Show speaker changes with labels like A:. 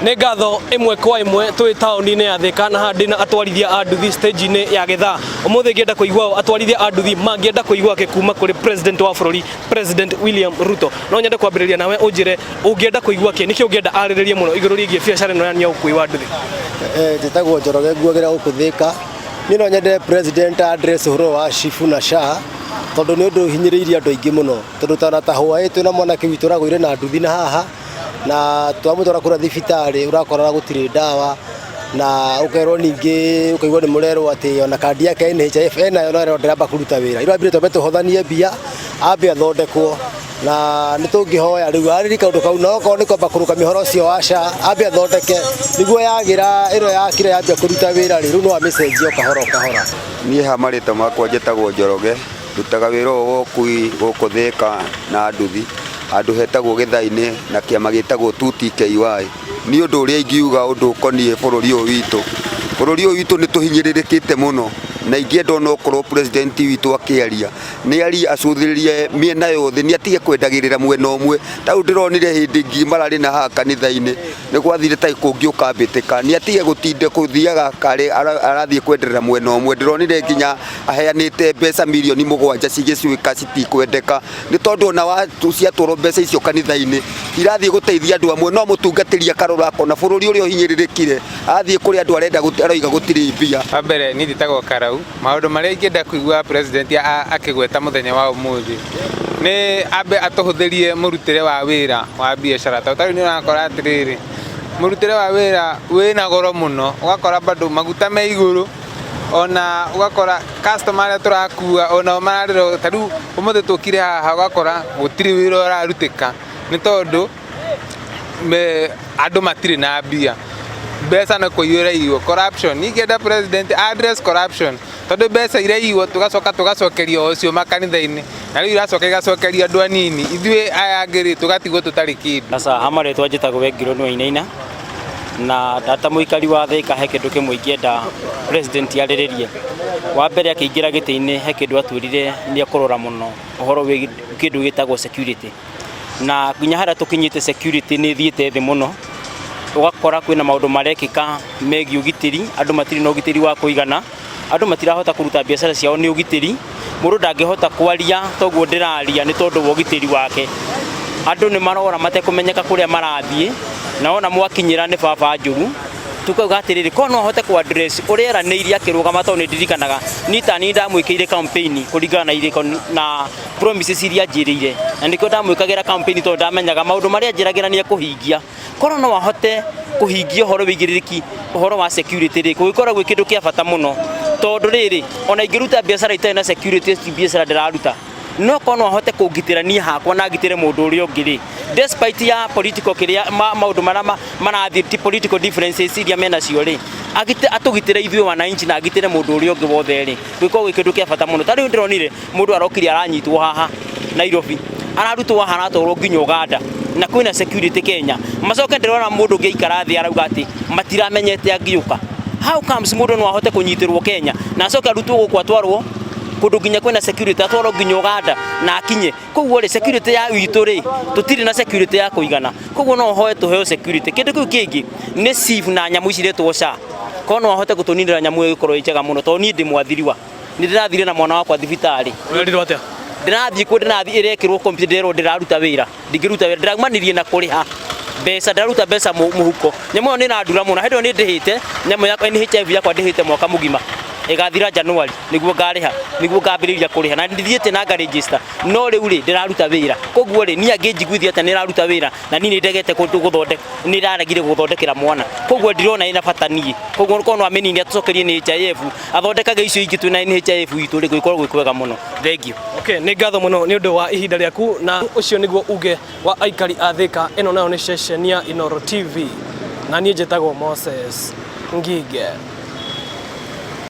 A: Nĩ ngatho ĩmwe kwa ĩmwe twĩ taũni-inĩ ya Thĩka na haha ndĩna atwarithia a nduthi stage-inĩ ya gĩthaa. Ũmũthĩ ngĩenda kũigua ũũ atwarithia a nduthi mangĩenda kũigua kĩ kuma kũrĩ president wa bũrũri President William Ruto. No nyende kwambĩrĩria nawe ũnjĩre ũngĩenda kũigua kĩ, nĩkĩ ũngĩenda arĩrĩrie mũno igũrũ rĩgiĩ biacara ĩno yanyu ya ũkui wa nduthi?
B: Eh, njĩtagwo Njoroge nguagĩra gũkũ Thĩka. Niĩ no nyende president address ũhoro wa SHIF na SHA tondũ nĩ ũndũ ũhinyĩrĩirie andũ aingĩ mũno tondũ tana ta hwaĩ twĩna mwanake witũ ũragũire na nduthi na haha na twamũtwara kũrĩa thibitarĩ ũrakora gũtirĩ ndawa na ũkerwo ningĩ ũkaigua nĩ mũrerwo atĩ ona kandi yake ya NHIF enayo no ĩrerwo ndĩramba kũruta wĩra irambire twambe tũhothanie mbia ambe athondekwo na nĩ tũngĩhoya rĩu arĩri kaũndũ kau na okorwo nĩ kwamba kũrũgamia ũhoro ũcio wa SHA ambe athondeke nĩguo yagĩra ĩno yakira yambia kũruta wĩra rĩ rĩu no amĩcenjie o kahora o kahora.
C: Niĩ ha marĩtwa makwa njĩtagwo Njoroge, ndutaga wĩra ũyũ wa ũkui gũkũ Thĩka na nduthi, handũ hetagwo Gĩthai-inĩ na kĩama gĩtagwo 2TKY. Niĩ ũndũ ũrĩa ingiuga ũndũ ũkoniĩ bũrũri ũyũ witũ, bũrũri ũyũ witũ nĩ tũhinyĩrĩrĩkĩte mũno, na ingĩenda onokorwo president witũ akĩaria, nĩ arie acũthĩrĩrie mĩena yothe, nĩ atige kwendagĩrĩra mwena ũmwe. Ta rĩu ndĩronire hĩndĩ ngiri mararĩ na haha kanitha-inĩ, nĩ gwathire ta kũngĩũka mbĩtĩka, nĩ atige gũtinda kũthiaga karĩ arathiĩ kwenderera mwena ũmwe. Ndĩronire nginya aheanĩte mbeca mirioni 7 cigĩcuĩka citikwendeka, nĩ tondũ ona ciatwarwo mbeca icio kanitha-inĩ, irathiĩ gũteithia andũ amwe, no mũtungatĩri akarora akona bũrũri ũrĩa ũhinyĩrĩrĩkire, athiĩ kũrĩ andũ arenda aroiga gũtirĩ mbia.
D: Wa mbere niĩ njĩtagwo Karau, maũndũ marĩa ingĩenda kũigua president akĩgweta mũthenya wa ũmũthĩ nĩ ambe atũhũthĩrie mũrutĩre wa wĩra wa biacara, tondũ ta rĩu nĩ ũrakora atĩrĩrĩ, mũrutĩre wa wĩra wĩna goro mũno, ũgakora bado maguta me igũrũ, ona ũgakora customer arĩa tũrakua onao mararĩra, ta rĩu ũmũthĩ tũkire haha ũgakora gũtirĩ wĩra ũrarutĩka nĩ tondũ andũ matirĩ na mbia, mbeca nĩ kũiywo iraiywo, corruption, niĩ ingĩenda president address corruption tondũ mbeca iraiywo tũgacoka tũgacokerio o cio makanitha-inĩ, na rĩu iracoka igacokerio andũ anini, ithuĩ aya angĩ rĩ tũgatigwo tũtarĩ kĩndũ.
E: Aca ha marĩtwa njĩtagwo Wengirũ Wainaina na ndata mũikari wa Thĩka he kĩndũ kĩmwe ingĩenda president arĩrĩrie. Wa mbere akĩingĩra gĩtĩ-inĩ he kĩndũ atwĩrire nĩ ekũrora mũno ũhoro wĩgiĩ kĩndũ gĩtagwo security. Na nginya harĩa tũkinyĩte security nĩ ĩthiĩte thĩ mũno, ũgakora kwĩna maũndũ marekĩka megiĩ ũgitĩri, andũ matirĩ na ũgitĩri wa kũigana, andũ matirahota kũruta biacara ciao nĩ ũgitĩri, mũndũ ndangĩhota kwaria ta ũguo ndĩraria nĩ tondũ wa ũgitĩri wake. Andũ nĩ marora matekũmenyeka kũrĩa marathiĩ, na wona mwakinyĩra nĩ baba njũru, tukauga atĩrĩrĩ, korwo no ahote kũ address ũrĩa eranĩire akĩrũgama tondũ nĩ ndirikanaga niĩ ta niĩ ndamwĩkĩire campaign kũringana na irĩko na promises iria anjĩrĩire, na nĩkĩo ndamwĩkagĩra campaign tondũ ndamenyaga maũndũ marĩa anjĩragĩra nĩ ekũhingia. Korwo no ahote kũhingia ũhoro wĩigĩrĩrĩki ũhoro wa security rĩ, gũgĩkorwo gwĩ kĩndũ kĩa bata mũno, tondũ rĩrĩ, ona ingĩruta biacara itarĩ na security ti biacara ndĩraruta, no korwo no ahote kũngitĩra niĩ hakwa na ngitĩre mũndũ ũrĩa ũngĩ rĩ, despite ya political kĩrĩa maũndũ marĩa marathiĩ ti political differences iria menacio rĩ, atũgitĩre ithuĩ wananchi na agitĩre mũndũ ũrĩa ũngĩ wothe rĩ, gĩkoragwo gĩ kĩndũ kĩa bata mũno. Ta rĩu ndĩronire mũndũ arokire aranyitwo haha Nairobi, ararutwo haha aratwarwo nginya Uganda na kwĩna security Kenya. Macoke ndĩrona mũndũ ũngĩ aikara thĩ arauga atĩ matiramenyete angĩũka. How comes mũndũ no ahote kũnyitĩrwo Kenya na acoke arutwo gũkũ atwarwo kũndũ nginya kwĩna security atwarwo nginya Uganda na akinye. Koguo rĩ, security ya witũ rĩ, tũtirĩ na security ya kũigana. Koguo no hoe tũheo security. Kĩndũ kĩu kĩngĩ nĩ SHIF na nyamũ ici iretwo SHA. Korwo no ahote gũtũninĩra nyamũ ĩyo ĩgĩkorwo ĩ njega mũno tondũ niĩ ndĩ mwathiriwa. Nĩ ndĩrathire na mwana wakwa thibitarĩ.
A: Ũrerirwo atĩa?
E: Ndĩrathiĩ kuo ndĩrathiĩ ĩrekĩrwo computer ndĩrerwo ndĩraruta wĩra. Ndingĩruta wĩra ndĩraumanirie na kũrĩha mbeca ndĩraruta mbeca mũhuko. Nyamũ ĩyo nĩ ĩrandura mũno. Hĩndĩ ĩyo nĩ ndĩhĩte nyamũ yakwa NHIF yakwa ndĩhĩte mwaka mũgima. Ĩgathira January nĩguo ngarĩha nĩguo ngambĩrĩria kũrĩha na ndithiĩte na nga register no rĩu rĩ ndĩraruta wĩra. Koguo rĩ niĩ angĩnjiguithia atĩa nĩ ĩraruta wĩra na niĩ nĩ ndegete gũthondeka nĩ ĩraregire gũthondekera mwana. Koguo ndirona ĩna bata niĩ. Koguo korwo no amĩnine atũcokerie NHIF athondekage icio ingĩ twĩna NHIF itũ rĩ gũgĩkorwo gwĩ kwega mũno. Thengiũ.
A: Okay, nĩ ngatho mũno nĩ ũndũ wa ihinda rĩaku na ũcio nĩguo uge wa aikari a Thĩka. Ĩno nayo nĩ ceceni ya Inooro TV na niĩ njĩtagwo Moses Ngige.